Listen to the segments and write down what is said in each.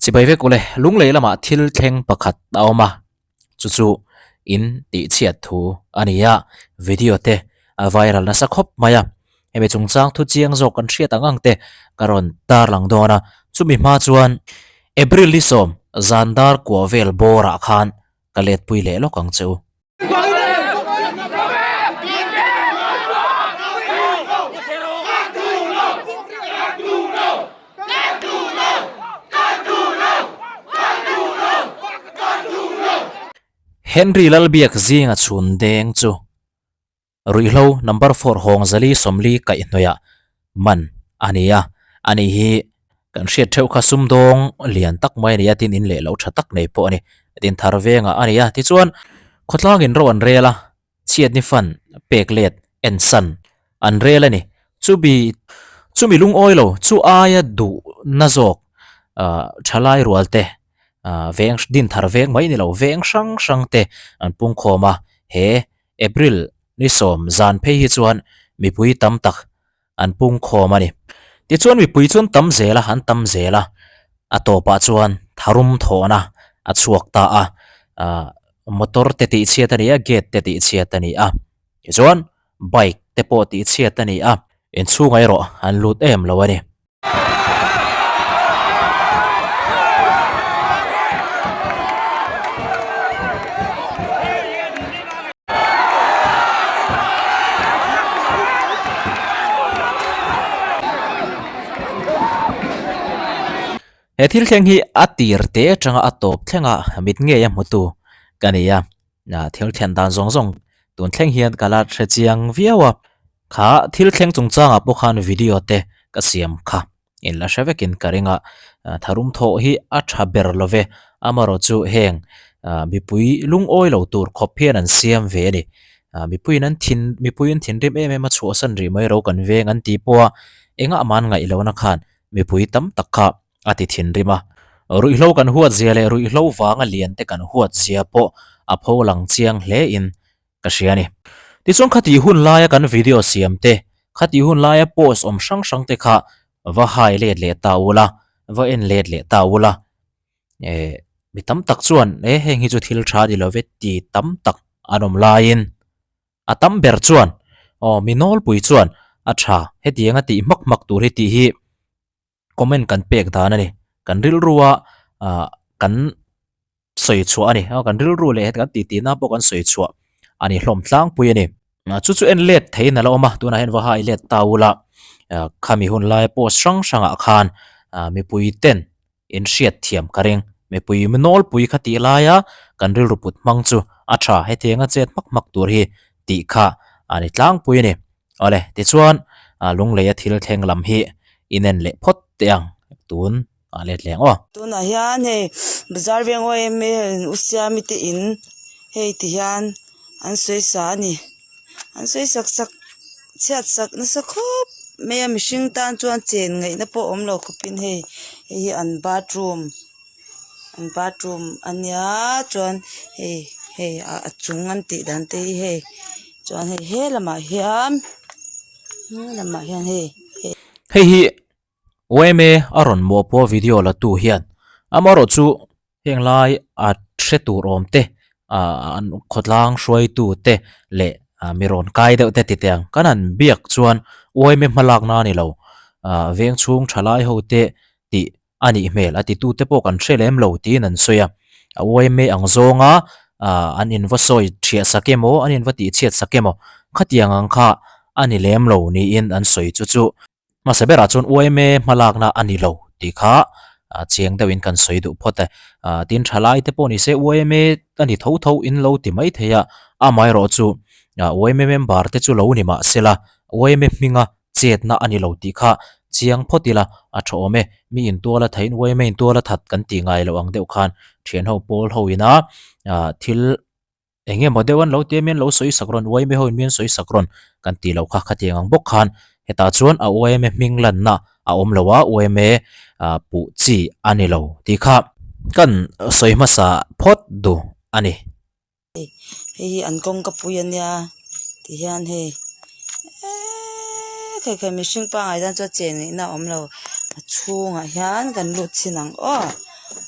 Sipai vek ule, Lunglei lamah thil thleng pakhat a awm a, chu chu in tihchhiat thu a ni a, video te a viral nasa khawp mai a, hemi chungchang thu chiang zawk kan hriat ang ang te ka rawn tarlang dawn a, chumi hma chuan April ni sawm zan dar kua vel bawrah khan ka letpui leh lawk ang che u. Henry Lalbiak zinga chhun deng chu ruihhlo number four hawng zali sawmli kaihhnawihah man a ni a, ani hi kan hriat theuh kha sumdawng lian tak mai a ni a, tin in leh lo tha tak nei pawh a ni, tin thar vengah a ni a, tichuan khawtlangin ro an rel a, chhiatni fan pek let en san an rel a ni, chumi chumi lungawi lo chu aia duhna zawk ah thalai rual te ah veng din thar veng mai ni lo veng hrang hrang te an pungkhawm a, he April ni sawm zan phei hi chuan mipui tam tak an pung khawm a ni. Tichuan mipui chu an tam zel a, an tam zel a, a tawpah chuan tharum thawhna a chhuak ta a, ah motor te tihchhiat a ni a, gate te tihchhiat a ni a, tichuan bike te pawh tihchhiat a ni a, inchhungah erawh an lut em lo a ni. He thil thleng hi a tir te atanga a tawp thlenga mit ngei a hmutu ka ni a, thil thlen dan zawng zawng tun thleng hian ka la hre chiang viau a. Kha thil thleng chungchangah pawh khan video te ka siam kha in la hre vekin ka ring a, tharum thawh hi a tha ber lo ve, amaherawh chu heng mipui lungawi lo tur khawp hian an siam ve a ni. Mipuiin an thin mipuiin thinrim em em a chhuahsan rih mai ro kan veng an tih pawh a, engah mah an ngaih lohna khan mipui tam tak kha a ti thinrim a. Ruihhlo kan huat zia leh ruihhlo vanga lian te kan huat zia pawh a pho lang chiang hle in ka hria a ni. Tichuan khati hun laia kan video siam te, khati hun laia post awm hrang hrang te kha va hai let leh ta ula, va en let leh ta ula. Eh, mi tam tak chuan eh heng hi chu thil tha ni lo ve ti tam tak an awm laiin a tam ber chuan aw mi nawlpui chuan a tha hetianga tih hmak hmak tur hi tih hi comment kan pek dan a ni. Kan rilrua ah kan sawi chhuah a ni. Kan rilru leh kan titi na pawh kan sawi chhuah a ni hlawm tlangpui a ni. Chu chu en let theiin a la awm a, tunah hian va hai let ta ula khami hun laia post hrang hrangah khan mipui ten in hriat thiam ka ring. Mipui nawlpui kha tih laia kan rilru put hmang chu a tha hetianga chet hmak hmak tur hi tih kha a ni tlangpui a ni. Awle, tichuan Lungleia thil thleng lam hi inen leh phawt teh ang tun a let leh ang aw. Tunah hian hei bazar veng yma u siami te in hei ti hian an sawi sa a ni an sawi sak sak chhiat sak nasa khawp mai a mihring tan chuan chen ngaihna pawh awm lo khawpin hei hei hi an bathroom an bathroom a nia chuan hei hei a chung an tih dan te hi hei chuan hei he lamah hian he lamah hian hei. Hei hi Yma a rawn mawhpawh video la tu hian amaherawh chu heng lai a hre tur awm te ah an khawtlang hruaitu te leh mi rawn kai deuh te tite ang kan han biak chuan Yma hmalakna a ni lo ah veng chhung thalai ho te tih a nih hmel a titu te pawh kan hre lem lo tiin an sawi a a Yma ang zawnga ah an inva sawi thiah sak emaw an inva tihchhiat sak emaw khatiang ang kha a ni lem lo niin an sawi chu chu. Hmasa berah chuan yma hmalakna a ni lo tih kha chiang deuhin kan sawi duh phawt e. Tin thalai te pawh ni se yma a ni tho tho in lo ti mai thei a, amaherawh chu yma member te chu lo ni mah sela yma hminga chetna a ni lo tih kha chiang phawt ila a tha awm e. Mi intual a theihin yma intual a that kan tih ngai loh ang deuh khan thianho pawl ho ina thil Eng emaw deuh an lo tia mian lo sawi sak rawn, yma ho in mian sawi sak rawn kan tih loh kha khatiang ang bawk khan hetah chuan a yma hming lanna a awm lo a, yma puh chi a ni lo tih kha kan sawi hmasa phawt duh a ni. Hei hi an kawngka pui a nia ti hian hei eeee khai khai mihring pangngai tan chuan chen ngaihna a awm lo a chhungah hian kan lut chhin ang aw.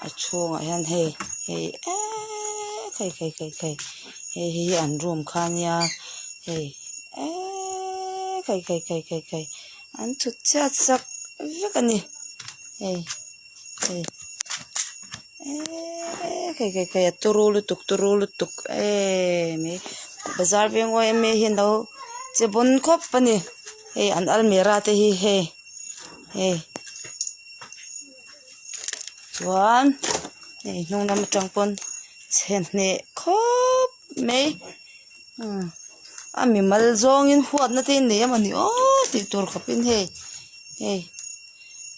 A chhungah hian hei hei eeee khai khai khai khai hei hi an room kha ania hei eeee khai khai khai khai khai an thut chhiat sak vek a ni hei hei eeee khai khai khai a turu lutuk turu lutuk eee mai bazar veng yma hi an lo che bawn khawp a ni hei an almira te hi hei hei. Chuan hei hnung lam atang pawn chhe hneh khawp mai umm a mimal zawngin huatna te a nei emawni aw tih tur khawpin hei hei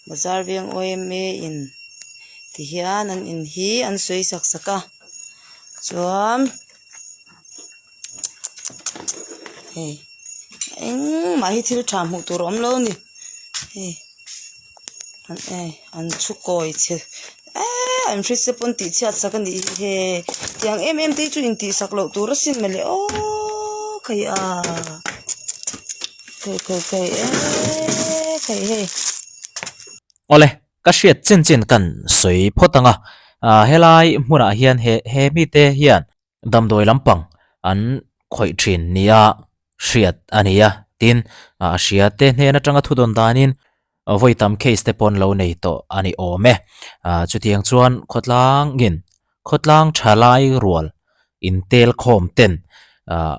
bazar veng yma in ti hian an in hi an sawi sak sak a chuan hei engmah hi thil tha hmuh tur a awm lo a ni hei. An e an chhu kawi chhe eee an hri se pawn tih chhiat sak a nih hi he tiang em em te hi chu intih sak loh tur asin mawle aww khai a khai khai khai eee khai hei. Awle ka hriat chin chin kan sawi phawt ang a ah helai hmunah hian he he mite hian damdawi lampang an khawih thin nia hriat a ni a, tin a hria te hnen atanga thu dawn danin vawi tam case te pawh an lo nei tawh a ni awm e. Ah chutiang chuan khawtlangin khawtlang tha lai rual intel khawm ten ah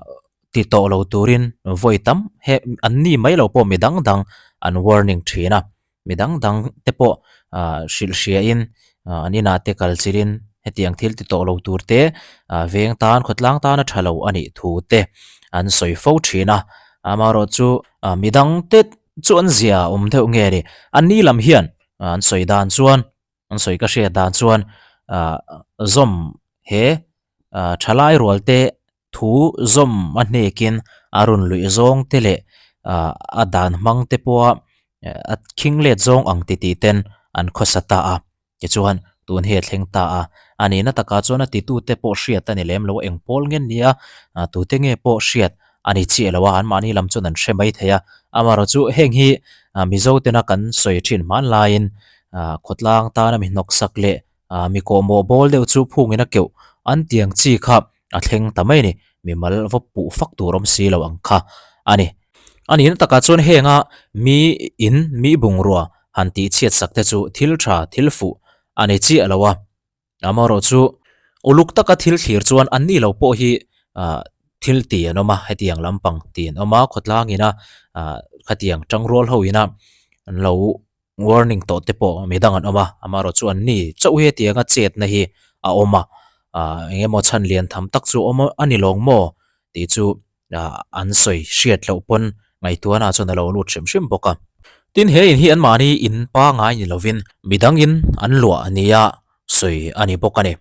ti tawh lo turin vawi tam he an ni mai lo pawh mi dang dang an warning thin a. Mi dang dang te pawh ah hrilh hria in ah an inah te kal chilh in hetiang thil ti tawh lo tur te ah veng tan khawtlang tan a tha lo a nih thu te an sawi fo thin a amaherawh chu ah mi dang te chu an zia awm deuh nge ni an ni lam hian an sawi dan chuan an sawi ka hriat dan chuan ah zawm he ah thalai rual te thu zawm a hnekin a rawn luih zawng te leh ah a dan hmang te pawha a khing let zawng ang ti tih ten an khawsa ta a tichuan tun hi a thleng ta a a nihna takah chuan a titute pawh hriat a ni lem lo a eng pawl nge nia tute nge pawh hriat a ni chiah lo a anmahni lam chuan an hre mai thei a amaherawhchu heng hi Mizo tena kan sawi thin hmanlaiin khawtlang tana mi hnawksak leh Ah mi kawhmawh bawl deuh chu phungin a keuh an tiang chi kha a thleng ta mai a ni. Mimal va puh fak tur awm si lo ang kha a ni. A nihna takah chuan henga mi in mi bungrua han tih chhiat sak te chu thil tha thil fuh a ni chiah lo a. Amaherawh chu uluk taka thil thlir chuan an ni lo pawh hi ah thil ti an awm a, hetiang lampang ti an awm a, khawtlang ina ah khatiang tangrual ho ina an lo Warning tawh te pawh mi dang an awm a, amaherawh chu an ni chauh hi hetianga chetna hi a awm a, ah eng emaw chhan lian tham tak chu awm a ni lawng maw tih chu ah an sawi hriat loh pawn ngaihtuahna chuan a lo lut hrim hrim bawk a. Tin he in hi anmahni in pangai ni lovin midang in an luah nia sawi a ni bawk a ni.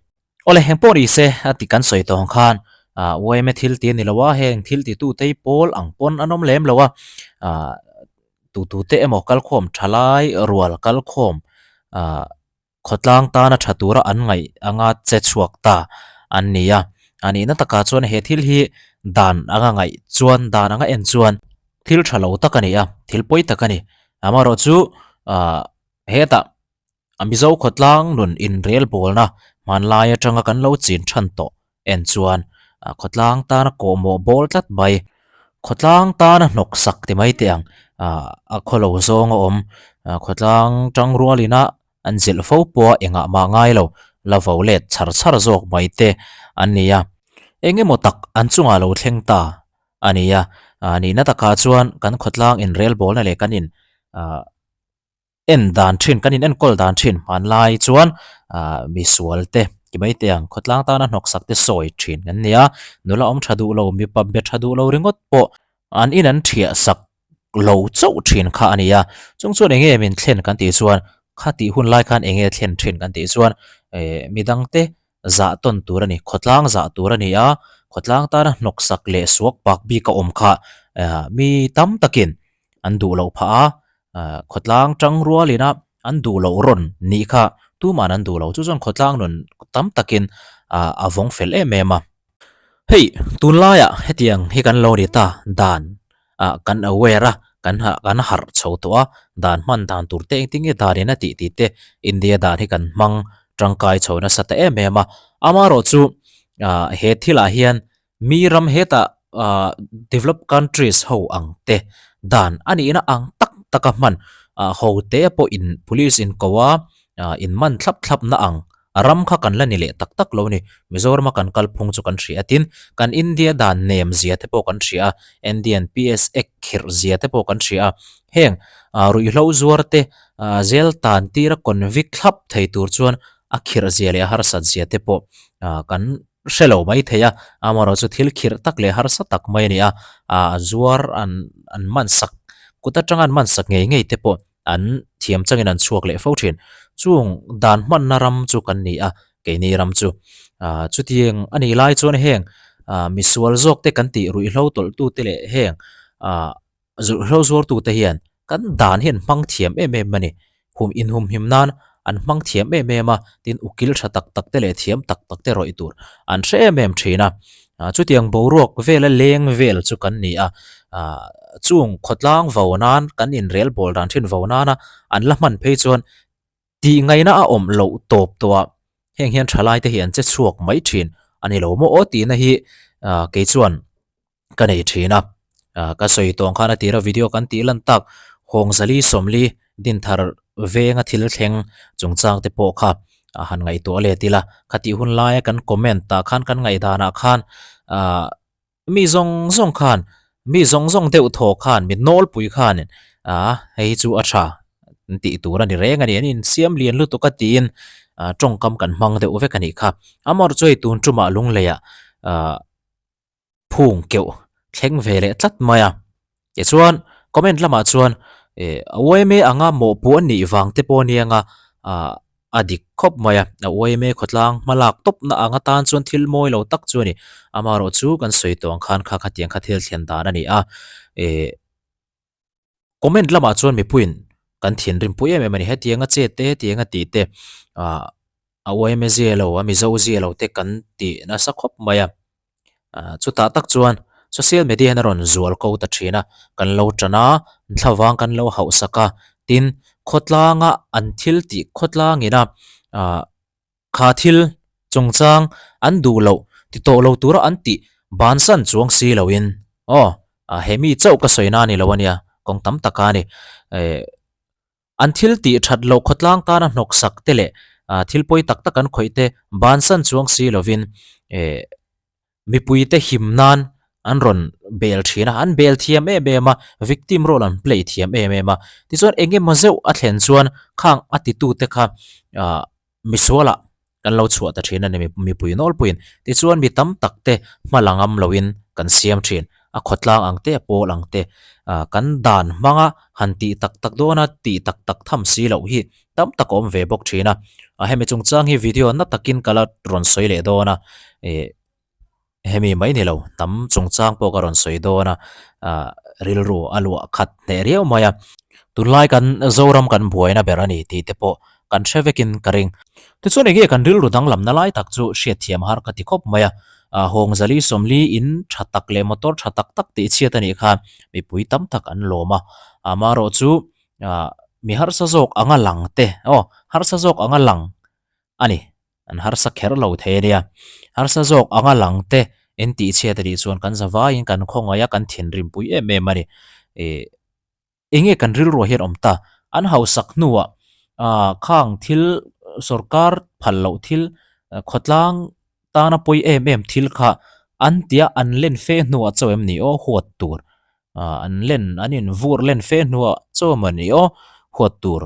Awle heng pawh ni se a ti kan sawi tawh ang khan ah yma thil ti a ni lo a heng thil ti tu te hi pawl ang pawn an awm lem lo a ah tu tu te emaw kalkhawm tha lai rual kalkhawm ah khawtlang tana tha tura an ngaih anga che chhuak ta an ni a a nihna takah chuan he thil hi dan anga ngaih chuan dan anga en chuan thil tha lo tak a ni a thil pawi tak a ni amaherawhchu ah hetah. A Mizo khawtlang nun inrelbawlna hmanlai atanga kan lo chin than tawh en chuan khawtlang tana kawhmawh bawl tlat mai, khawtlang tana hnawk sak ti mai teh ang a khawlo zawng a awm, khawtlang tangrual ina an zilh fo pawha engah mah ngai lo la vo let chhar chhar zawk mai te an ni a, eng emaw tak an chungah lo thleng ta a ni a, nihna takah chuan kan khawtlang inrelbawlna leh kan in En dan thin, kan in enkawl dan thin hmanlai chuan ah misual te ti mai te ang khawtlang tana hnawk sak te sawi thin kan ni a, nula awm tha duh lo, mipa be tha duh lo ringawt pawh an in an thiah sak lo chauh thin kha a ni a, chung chuan eng nge min thlen kan tih chuan kha tih hun lai khan eng nge thlen thin kan tih chuan eh midang te zah tawn tur a ni, khawtlang zah tur a ni a, khawtlang tana hnawk sak leh suak pak bik a awm kha ah mi tam takin an duh loh phah a. Ah khawtlang tang rualin a an duh loh rawn nih kha tuman an duh lo chu chuan khawtlang nun tam takin ah a vawng fel em em a. Hei tunlaiah hetiang hi kan lo ni ta dan ah kan aware a kan ha kan harh chho tawh a dan hman dan tur te engtin nge dan in a tih tih te India dan hi kan hmang. tangkai chho nasa ta em em a. Amaherawhchu he thilah hian Mi ram hetah developed countries ho ang te dan a nihna ang tak tak a hman ho te pawhin police in ko a in man thlap thlap na ang ram kha kan la ni leh tak tak lo a ni. Mizoram a kan kalphung chu kan hria tin kan India dan nem zia te pawh kan hria a, Indian PS Act khirh zia te pawh kan hria a, heng ruihhlo zuar te zel tan tira convict thlap thei tur chuan a khirh zia leh a harsat zia te pawh kan hre lo mai thei a, amaherawh chu thil khirh tak leh harsa tak mai a ni a, ah zuar an an man sak kut atanga an man sak ngei ngei te pawh an thiam changin an chhuak leh fo thin. Chung dan hmanna ram chu kan ni a, keini ram chu. Ah chutiang a nih lai chuan heng ah misual zawk te kan tih ruihhlo tawlh tu te leh heng ah Zuhhlo zuartute hian kan dan hi an hmang thiam em em a ni. Hum inhumhim nan an hmang thiam em em a, tin ukil tha tak tak te leh thiam tak tak te rawih tur an hre em em thin a. Chutiang boruak vela leng vel chu kan ni a, chung khawtlang vo nan kan inrel bawl dan thin vo nana an la hman phei chuan Tih ngaihna a awm loh tawp tawh a, heng hian thalai te hi an che chhuak mai thin a ni lo maw aw tihna hi kei chuan ka nei thin a. Ka sawi tawng khan a tira video kan tih lan tak Hawngzali Sawmli Dinthar venga thil thleng chungchang te pawh kha han ngaihtuah let ila, khatih hun laia kan comment ah khan kan ngaihdanah khan Mi zawng zawng khan, mi zawng zawng deuh thaw khan, mi nawlpui khanin ah hei hi chu a tha an tih tur a ni reng a ni, an insiam lian lutuk a tiin ah tawngkam kan hmang deuh vek a nih kha. Amaherawhchu chu hei tun tumah lungleiah ah phung keuh thleng ve leh tlat mai a. Tichuan comment lamah chuan eh a yma anga mawhpuh a nih vang te pawh a nia nga ah a dik khawp mai a, a yma khawtlang hma lak tawp na ang atan chuan thil mawi lo tak chu a ni. Amaherawh chu kan sawi tawh ang khan kha khatiang kha thil thlen dan a ni a, eh comment lamah chuan mipuiin kan thinrim pui em em a ni. Hetiang a chet te hetiang a tih te ah a yma zia lo a Mizo zia lo te kan tih nasa khawp mai a. Ah chutah tak chuan social media hian a rawn zual ko ta thin a, kan lo tan a, thlavang kan lo hauh sak a, tin khawtlanga an thil tih khawtlang ina ah kha thil chungchang an duh loh ti tawh lo tura an tih bansan chuang si loin aw ah he mi chauh ka sawi na a ni lo ania kawng tam taka a ni eh. An thil tih that loh khawtlang tana hnawk sak te leh thil pawi tak tak an khawih te bansan chuang si lovin mipui te him nan an rawn bel thin a, an bel thiam em em a, victim role an play thiam em em a. Tichuan eng emaw zeuh a thlen chuan khang a titu te kha Misualah kan lo chhuah ta thin a ni mipui nawlpuiin. Tichuan mi tam tak te hma la ngam loin kan siam thin. A khawtlang ang te, a pawl ang te kan dan hmanga han tih tak tak dawna tih tak tak tham si loh hi tam tak a awm ve bawk thin a. Hemi chungchang hi video na takin ka la rawn sawi leh dawn a. Hemi mai ni lo, hnam chungchang pawh ka rawn sawi dawn a, ah rilru a luah khat hneh riau mai a. Tunlai kan Zoram kan buaina ber a ni tih te pawh kan hre vekin ka ring. Tichuan enge kan rilru danglamna lai tak chu hriatthiam har ka ti khawp mai a, ah Hawngzali Sawmli in tha tak leh motor tha tak tak tih chhiat a nih khan mipui tam tak an lawm a, amaherawh chu ah mi harsa zawk anga lang te aw harsa zawk anga lang a ni. An harsa kher lo thei a nia. Harsa zawk anga lang te en tih chhiat a nih chuan kan za vaiin kan khawngaih a, kan thinrim pui em em a ni. Ih enge kan rilruah hian awm ta? An hausak hnuah ah khang thil sorkar phal loh thil khawtlang tana pawi em em thil kha an tia an len fe hnuah chaw em ni aw huat tur. Ah an len an invur len fe hnuah chaw emaw ni aw huat tur.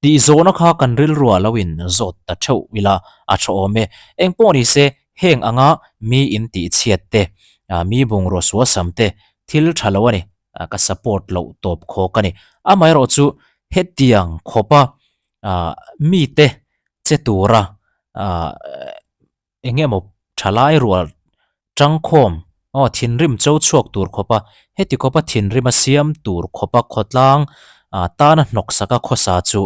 Tih zawhna kha kan rilruah lo in zawt ta theuh ila a tha awm e. Eng pawh ni se heng anga mi in tih chhiat te, mi bungrua suasam te thil tha lo a ni, ka support loh tawp khawk a ni. Amaherawh chu hetiang khawpa mite che tura Eng emaw thalai rual tangkhawm aw thinrim cho chhuak tur khawpa heti khawpa thinrim a siam tur khawpa khawtlang ah tana hnawksak a khawsa chu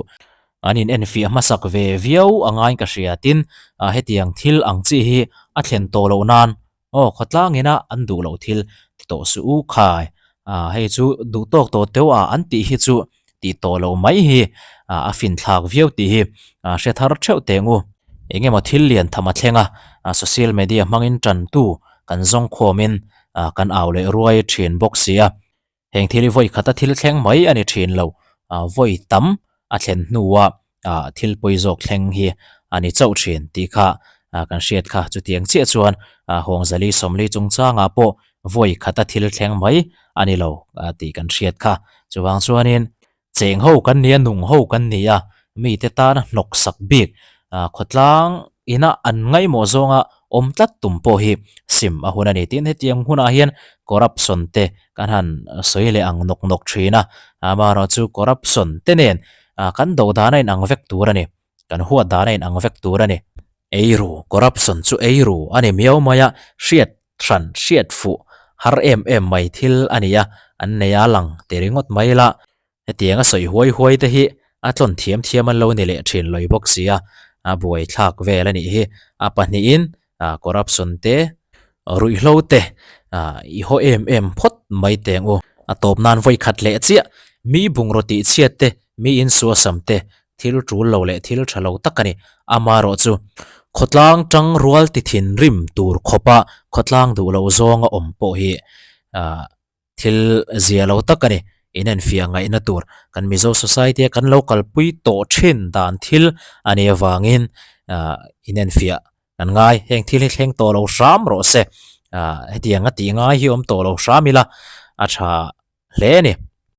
an in enfiah hmasak ve viau a ngain ka hria tin ah hetiang thil ang chi hi a thlen tawh loh nan aw khawtlang ina an duh loh thil ti tawh suh u khai ah hei chu duh tawk tawh teuh ah an tih hi chu tih tawh loh mai hi a fin thlak viau tih hi hre thar theuh teh ngu. Eng emaw thil lian tham a thleng a, social media hmangin tantu kan zawng khawmin kan au leh ruai thin bawk si a. Heng thil hi vawi khata thil thleng mai a ni thin lo, vawi tam a thlen hnua thil pawi zawk thleng hi a ni chauh thin tih kha kan hriat kha. Chutiang chiah chuan Hawngzali Sawmli chungchangah pawh vawi khata thil thleng mai a ni lo tih kan hriat kha. Chuvang chuanin Cheng ho kan ni a, nung ho kan ni a, mite tana hnawk sak bik khawtlang ina an ngaihmawh zawnga awm tlat tum pawh hi sim a hun a ni. Tin, hetiang hunah hian corruption te kan han sawi leh ang nawk nawk thin a, amaherawhchu corruption te nen kan do dan a inang vek tur a ni, kan huat dan a inang vek tur a ni. Eiru, corruption chu eiru a ni miau mai a, hriat hran hriat fuh har em em mai thil a ni a, an nei a lang ti ringawt mai la. Hetiang a sawi huai huai te hi a tlawn thiam thiam an lo ni leh thin lawi bawk si a, a buai thlak vel a nih hi. A pahnihin corruption te, ruihhlo te i haw em em phawt mai teng u. A tawp nan vawi khat leh chiah mi bungraw tih chhiat te, mi insuasam te Thil tul lo leh thil tha lo tak a ni. Amaherawh chu, khawtlang tang rual ti thinrim tur khawpa khawtlang duh loh zawnga awm pawh hi thil zia lo tak a ni. Inenfiah ngaihna tur kan Mizo Society a kan lo kalpui tawh thin dan thil a nih avangin inenfiah kan ngai. Heng thil hi thleng tawh lo hram rawh se. Hetiang a tih ngai hi awm tawh lo hram ila a tha hle a ni.